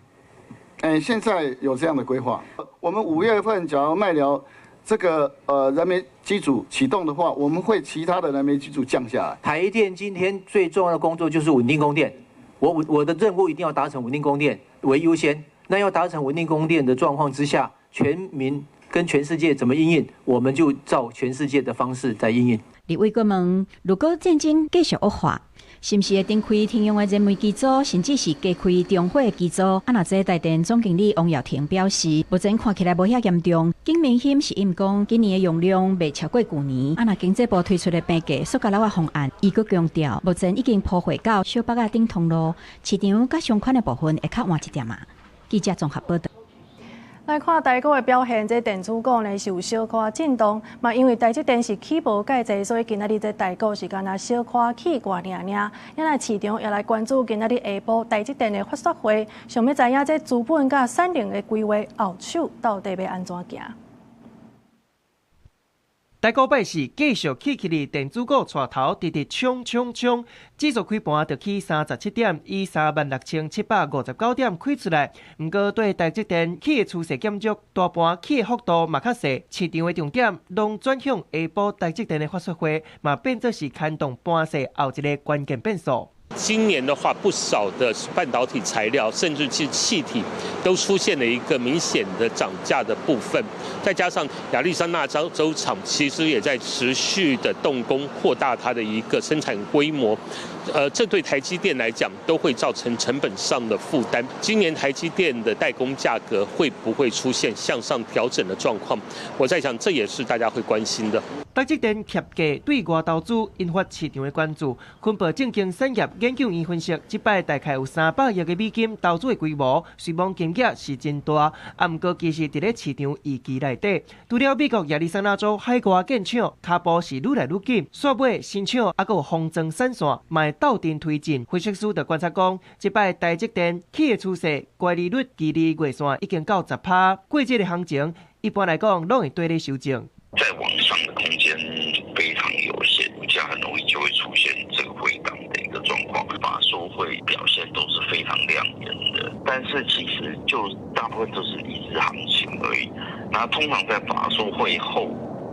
哎，現在有這樣的規劃。我們5月份假如麥寮這個燃煤機組啟動的話，我們會其他的燃煤機組降下來。台電今天最重要的工作就是穩定供電，我的任務一定要達成穩定供電為優先。那要達成穩定供電的狀況之下，全民跟全世界怎麼因應，我們就照全世界的方式在因應。立委閣問，如果戰爭繼續惡化，是毋是會停開停用的燃煤機組，甚至是加開中火的機組？啊，若這台電總經理王耀庭表示，目前看起來無遐嚴重。景明興是因講，今年的用量袂超過舊年。啊，若經濟部推出的平價塑膠簍仔方案，伊閣強調，目前已經鋪貨到小北仔頂通路，市場佮相款的部分會較晚一點仔。記者綜合報導。來看台股的表現，這電子股呢是有小可震盪，嘛因為台積電是起無蓋濟，所以今仔日這台股是干焦小可起掛爾爾。咱來市場也來關注今仔日下晡台積電的法說會，想欲知影這資本佮產能的規劃後手到底欲按怎行。台股拜四繼續起起哩，電子股帶頭直直衝衝衝，指數開盤就起37點，以36,759點開出來。毋過對台積電起的趨勢減弱，大盤起的幅度嘛較細，市場的重點攏轉向下晡台積電的法說會，嘛變做是牽動盤勢後一个關鍵變數。今年的話，不少的半導體材料，甚至是氣體，都出現了一個明顯的漲價的部分。再加上亞利桑那州州廠其實也在持續的動工擴大它的一個生產規模，這對台積電來講都會造成成本上的負擔。今年台積電的代工價格會不會出現向上調整的狀況？我在想，這也是大家會關心的。台積電疊價對外投資引發市場的關注。昆寶證券產業研究院分析，這擺大概有300億的美金投資的規模，雖罔金額是真大，啊，毋過其實佇咧市場預期內底。除了美國亞利桑那州海外建廠，跤步是愈來愈緊，煞尾新廠猶閣有封裝產線，嘛會鬥陣推進。分析師就觀察講，這擺台積電起的趨勢，乖離率距離月線已經到10趴，過這个行情，一般來講攏會綴咧修正。再往上的空間非常有限，股價很容易就會出現這個回檔的一個狀況。法說會表現都是非常亮眼的，但是其實就大部分都是一日行情而已。那通常在法說會後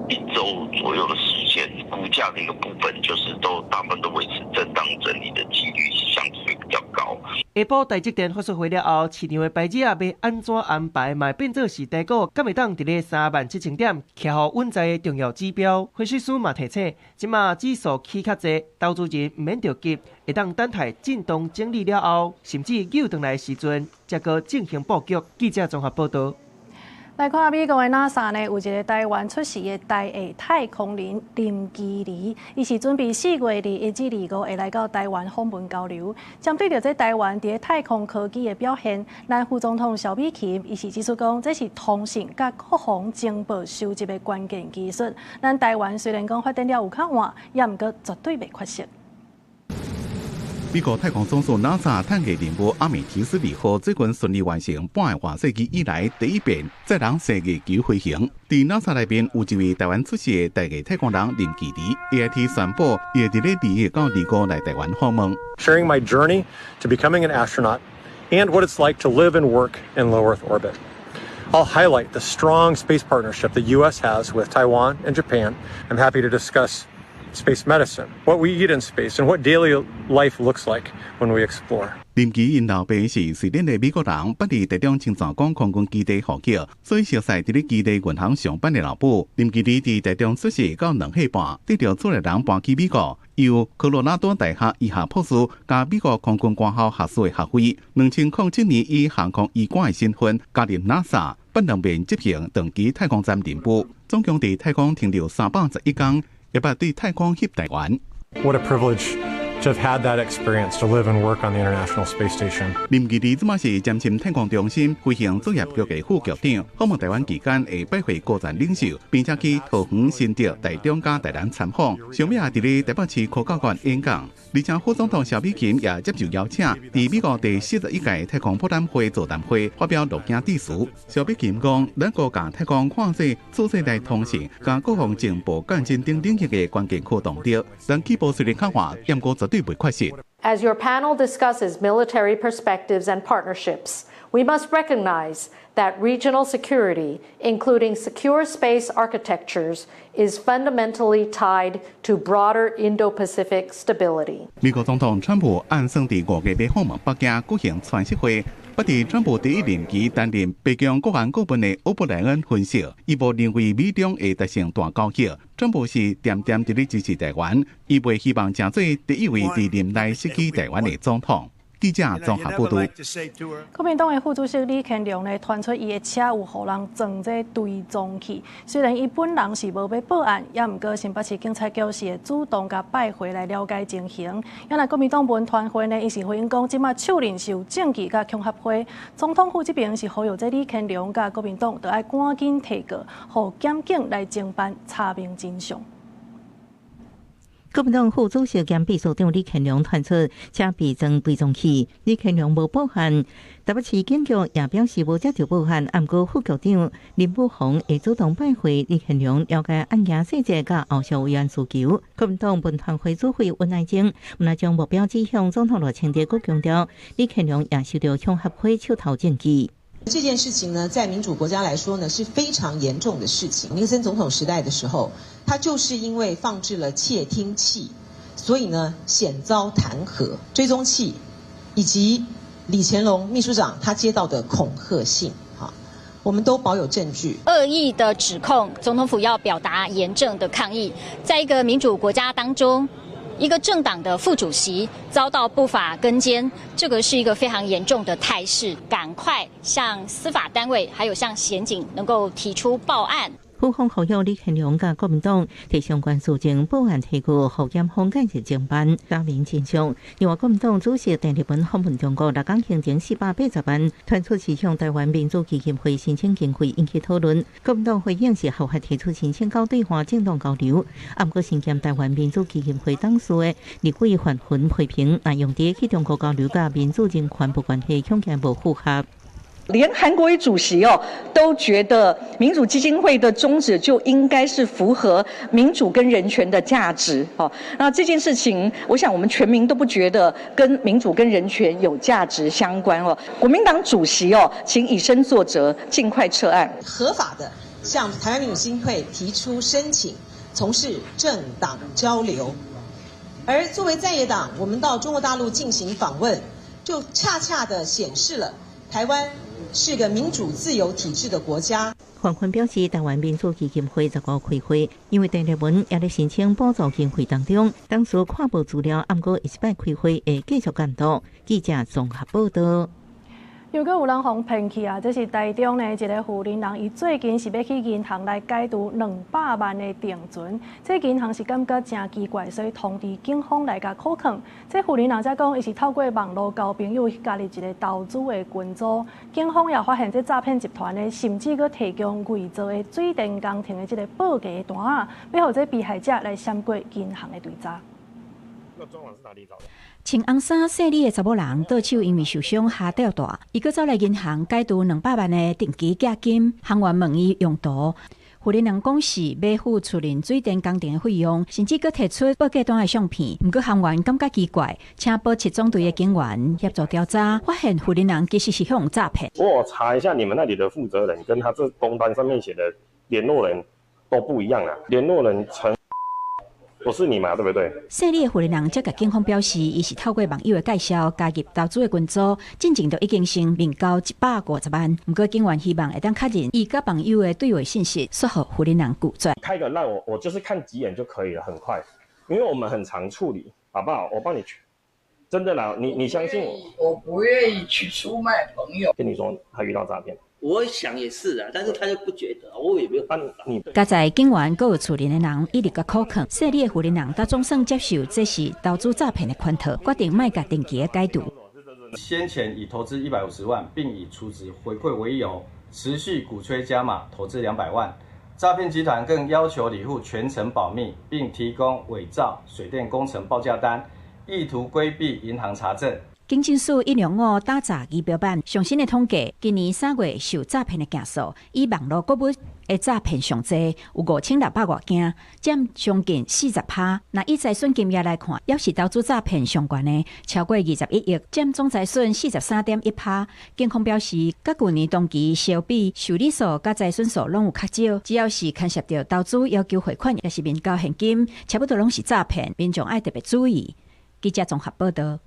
一周左右的時間，股價的一個部分就是都大部分都維持震盪整理的幾率是相對比較高。下晡台積電法說會了後，市場的牌子啊，欲按怎安排，嘛變做是台股敢會當佇咧37,000點徛予穩在的重要指標。分析師嘛提醒，這馬指數起較濟，投資人毋免著急，會當等待震盪整理了後，甚至扭轉來的時陣，才閣進行布局。記者綜合報導。來看美國的 NASA 呢，有一个台灣出世的台裔太空人林其梨，伊是準備4月21至25會來到台灣訪問交流。針對著這台灣佇太空科技的表現，咱副總統蕭美琴伊是指出講，這是通信佮國防情報收集的關鍵技術。咱台灣雖然講發展了有較晚，也毋過絕對袂缺席。美國太空總署 NASA 探月任務阿美提斯二號最近順利完成半個外世紀以來第一遍載人踅月球飛行。佇 NASA 內面有一位台灣出世的台裔太空人林其梨，AIT 宣布，伊會佇咧21到25來台灣訪問。 Sharing my journey to becoming an astronaut and what it's like to live and work in low Earth orbit. I'll highlight the strong space partnership the U.S. has with Taiwan and Japan. I'm happy to discuss space medicine, what we eat in space, and what daily life looks like when we explore. 林其梨𪜶老爸是瑞典的美國人，捌佇台中青山港空軍基地服役，所以熟似佇咧基地銀行上班的老母。林其梨佇台中出世到2歲半，得著厝內人搬去美國，由科羅拉多大學醫學博士佮美國空軍官校學士的學位。2007年以航空醫官的身份加入 NASA，捌兩遍執行長期太空站任務，總共佇太空停留311工。會捌對太空翕台灣。 What a privilege to have had that experience to live and work on the International Space Station. 林其禮這馬是詹森太空中心飛行作業局的副局長，訪問台灣期間會拜會高層領袖，並且去桃園、新竹、台中佮台南參訪。上尾也佇咧台北市科教館演講，而且副總統蕭美琴也接受邀請，佇美國第41屆太空博覽會座談會發表錄影致辭。蕭美琴講，咱國共太空看做次世代通信、佮國防情報戰爭等領域的關鍵驅動力。咱起步雖然較晚，毋過絕對袂缺席。 As your panel discusses military perspectives and partnerships, we must recognize that regional security, including secure space architectures, is fundamentally tied to broader Indo-Pacific stability. 美國總統川普按算佇5月欲訪問北京舉行川習會。不佇川普第一任期擔任白宮國安顧問的歐布萊恩分析，伊無認為美中會達成大交易。川普是恬恬佇咧支持台灣，伊袂希望成做第一位佇任內失去台灣的總統。記者綜合報導。國民黨的副主席李乾龍呢，傳出伊的車有予人裝這追蹤器。雖然伊本人是無欲報案，也毋過新北市警察局是會主動共拜會來了解情形。也若國民黨文傳會呢，伊是回應講，這馬手裡是有證據佮恐嚇會。總統府這邊是呼籲這李乾龍佮國民黨，著愛趕緊提告，予檢警來偵辦查明真相。國民黨副主席兼秘書長李乾龍傳出車被裝追蹤器，李乾龍無報案，台北市警局也表示無接到報案。毋過副局長林武宏會主動拜會李乾龍，了解案件細節佮後續維安需求。國民黨文傳會主委溫愛晶，毋但將目標指向總統賴清德，閣強調李乾龍也受著恐嚇會手頭證據。這件事情呢，在民主國家來說呢，是非常嚴重的事情。尼克森總統時代的時候，他就是因為放置了竊聽器，所以呢，險遭彈劾。追蹤器以及李乾龍秘書長他接到的恐嚇信，哈，我們都保有證據。惡意的指控，總統府要表達嚴正的抗議。在一個民主國家當中，一個政黨的副主席遭到不法跟監，這個是一個非常嚴重的態勢，趕快向司法單位，還有向檢警能夠提出報案。府方呼籲李乾龍佮國民黨提相關事情報案提告，予檢方介入偵辦，查明真相。另外，國民黨主席鄧麗文訪問中國，六工行程480萬，傳出是向台灣民主基金會申請經費引起討論。國民黨回應是合法提出申請佮對華政黨交流，毋過身兼台灣民主基金會董事的立委范雲批評，若用佇去中國交流佮民主人權無關係，恐驚無符合。連韓國瑜主席哦都覺得民主基金會的宗旨就應該是符合民主跟人權的價值哦。那這件事情，我想我們全民都不覺得跟民主跟人權有價值相關哦。國民黨主席哦，請以身作則，盡快撤案。合法的向台灣民主基金會提出申請，從事政黨交流。而作為在野黨，我們到中國大陸進行訪問，就恰恰的顯示了台灣是個民主自由體制的國家。范雲表示，台灣民主基金會15開會，因為鄧麗文也咧申請補助經費當中，當時看無資料，毋過下一擺開會會繼續監督。記者綜合報道。又閣有人予騙去啊！這是台中的一个婦人人，伊最近是欲去銀行來解除200萬的定存。這銀行是感覺誠奇怪，所以通知警方來共扣囥。這婦人人才講，伊是透過網路交朋友加入一个投資的群組，警方也發現這詐騙集團呢，甚至閣提供偽造的水電工程的這个報價單仔，欲予這被害者來閃過銀行的追查。穿紅衫細膩的查某人，倒手因為受傷跤跌斷，伊閣走來銀行解除200萬的定期寄金。行員問伊用途，婦人人講是欲付厝內水電工程的費用，甚至閣提出報價單的相片。毋過行員感覺奇怪，請保七總隊的警員協助調查，發現婦人人其實是予人詐騙。我查一下你們那裡的負責人，跟他這工單上面寫的聯絡人都不一樣啊。聯絡人陳。不是你嘛，對不對？細膩的婦人人則共警方表示，伊是透過網友的介紹加入投資的群組，進前就已經先面交150萬。毋過警員希望會當確認伊佮網友的對話信息，煞予婦人人拒絕。開個賴我，我就是看幾眼就可以了，很快，因為我們很常處理，好不好？我幫你去。真的啦，你相信我？我不願意去出賣朋友。跟你說，他遇到詐騙。我想也是啊，但是他就不覺得，我也沒有辦法。佮在警員閣有厝鄰的人一直共苦勸，細膩的婦人人，總算接受這是投資詐騙的圈套，決定莫共定期的解除。先前以投資150萬，並以儲值回饋為由，持續鼓吹加碼投資200萬。詐騙集團更要求禮戶全程保密，並提供偽造水電工程報價單，意圖規避銀行查證。警政署105打詐儀表板上新的統計，今年3月受詐騙的件數，以網路購物的詐騙上濟，有5600外件，佔將近40%。若以財損金額來看，抑是投資詐騙上懸的，超過21億，佔總財損43.1%。警方表示，佮舊年同期相比，受理數佮財損數攏有較少。只要是牽涉著投資要求匯款，抑是面交現金，差不多攏是詐騙，民眾愛特別注意。記者綜合報導。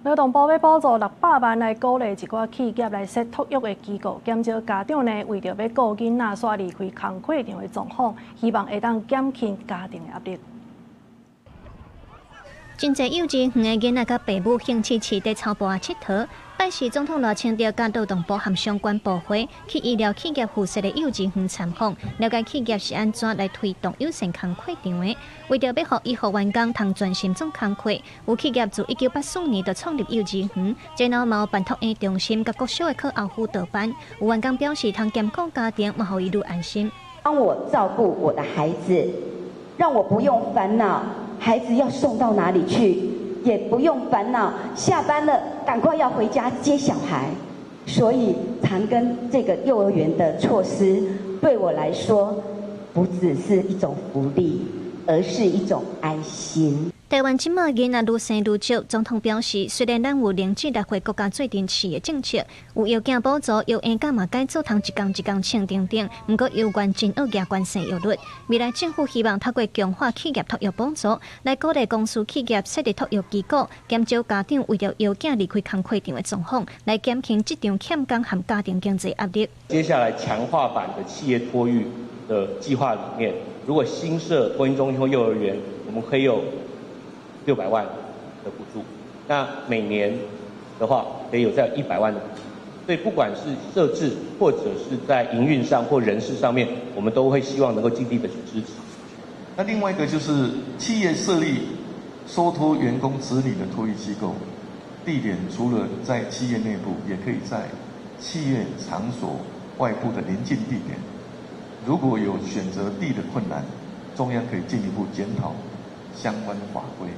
勞動部欲補助600萬來鼓勵一寡企業來設托育的機構，減少家長呢為著欲顧囡仔煞離開工課場的狀況，希望會當減輕家庭的壓力。真濟幼稚園的囡仔佮爸母興致致佇草埔仔𨑨迌。拜四總統賴清德佮勞動部和相關部會去醫療企業附設的幼稚園參訪，了解企業是按怎來推動友善工課場的。為著欲予醫護員工通專心做工課，有企業自1984年就創立幼稚園，然後嘛有辦托嬰中心佮國小的課後輔導班。有員工表示，通兼顧家庭，嘛予伊愈安心。幫我照顧我的孩子，讓我不用煩惱孩子要送到哪裡去。也不用煩惱，下班了趕快要回家接小孩，所以長庚這個幼兒園的措施對我來說，不只是一種福利，而是一種安心。台灣這馬囡仔愈生愈少，總統表示，雖然咱有0至6歲國家做陣飼的政策，有藥件補助、藥嬰假嘛改做通一工一工稱等等，毋過猶原真僫舉懸生育率。未來政府希望透過強化企業托育補助，來鼓勵公司企業設立托育機構，減少家長為著幼囝離開工課場的狀況，來減輕職場欠工和家庭經濟壓力。接下來強化版的企業托育的計劃裡面，如果新設托嬰中心或幼兒園，我們可以有600萬的補助，那每年的話可以有在100萬的補助，所以不管是設置或者是在營運上或人事上面，我們都會希望能夠盡力的去支持。那另外一個就是企業設立收托員工子女的托育機構，地點除了在企業內部，也可以在企業場所外部的鄰近地點。如果有選擇地的困難，中央可以進一步檢討相關法規。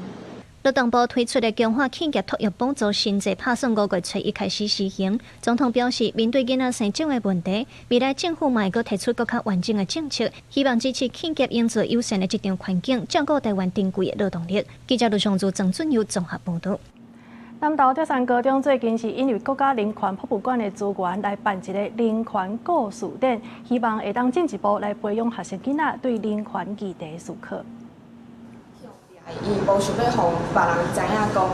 勞動部推出的強化企業托育補助新制，拍算5月初一開始實行。總統表示，面對囡仔生少的問題，未來政府嘛會閣提出閣較完整的政策，希望支持企業營造友善的職場環境，照顧台灣珍貴的勞動力。記者盧尚祖、鄭俊友綜合報導。南投德山高中最近是引入國家人權博物館的資源來辦一個人權故事展，希望會當進一步來培養學生囡仔對人權議題思考。伊無想欲予別人知影講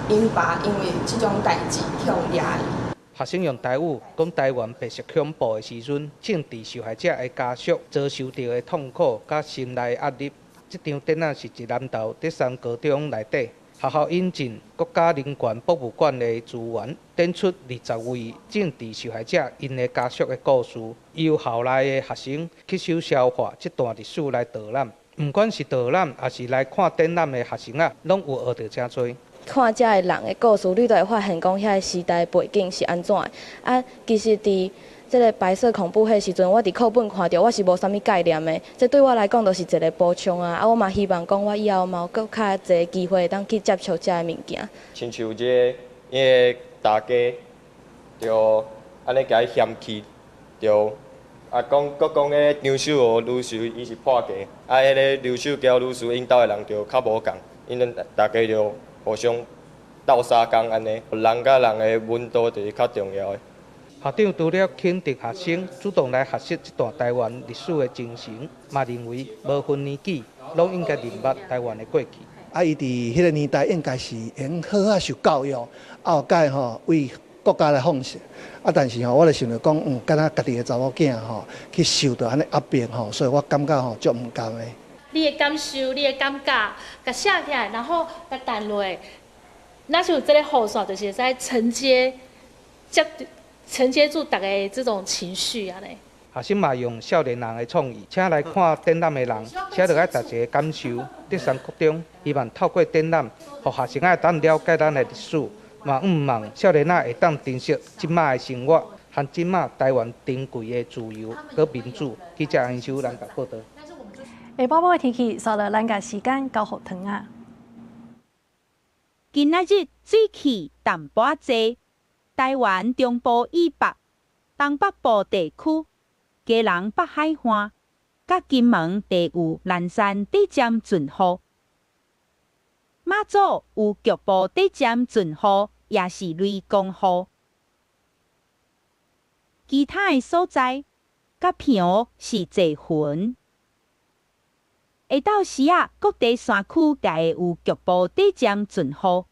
，𪜶爸因為這種代誌去予掠去。學生用台語講台灣白色恐怖的時陣，政治受害者的家屬遭受著的痛苦佮心內壓力。這場展覽是佇南投德山高中內底，學校引進國家人權博物館的資源，展出20位政治受害者𪜶的家屬的故事，由校內的學生吸收消化這段歷史來導覽。毋管是導覽，抑是來看展覽的學生仔，攏有學著誠濟。看遮的人的故事，你就會發現講遐个時代背景是按怎的。啊，其實佇這个白色恐怖彼時陣，我佇課本看著，我是無啥物概念的。這對我來講，就是一個補充啊。啊，我嘛希望講，我以後嘛有閣較濟機會，當去接觸遮个物件。親像這个，𪜶个大家就按呢共伊嫌棄，就啊講閣講彼個張秀娥女士伊是破格，啊，彼个劉秀嬌女士𪜶兜的人就較無仝，𪜶𪜶大家就互相鬥相共按呢，人佮人的溫度就是較重要的。校長除了肯定學生主動來學習這段台灣歷史的精神，嘛認為無分年紀，攏應該認捌台灣的過去。啊，伊佇彼个年代應該是會好好受教育，啊，有蓋吼為國家來奉獻。啊，但是吼，我就想著講，敢若家己的查某囝吼，去受著按呢壓迫吼，所以我感覺吼足毋甘的。你的感受，你的感覺，共寫起來，然後共彈落。若是有這个雨傘，就是會使承接接承接住逐家這種情緒按呢。學生嘛用少年人的創意，請來看展覽的人，寫落來逐一個感受。德山國中希望透過展覽，予學生會當了解咱的歷史，嘛向望少年仔會當珍惜這馬的生活，和這馬台灣珍貴的自由佮民主。記者安秀南報道。下晡晡的天氣，煞落咱共時間交予糖仔。今仔日水汽淡薄仔濟，台灣中部以北、東北部地區、基隆北海岸、佮金門地有南山短暫陣雨，馬祖有局部短暫陣雨，也是雷公雨。其他的所在，佮澎湖是濟雲。下晝時仔，各地山區也會有局部短暫陣雨。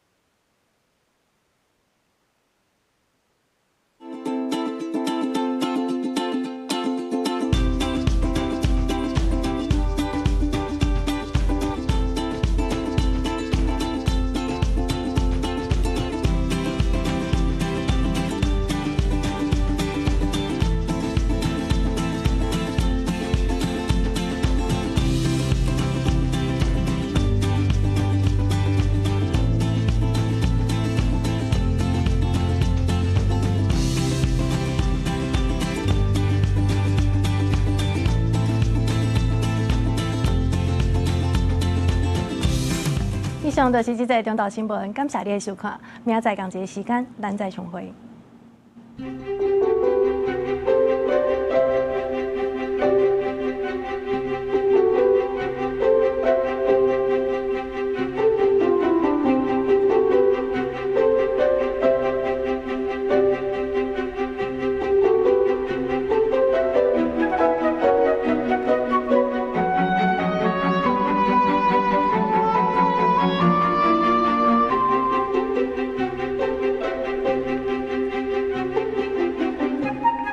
以上就是這節中晝新聞，感謝你的收看，明仔載仝一个時間，咱再相會。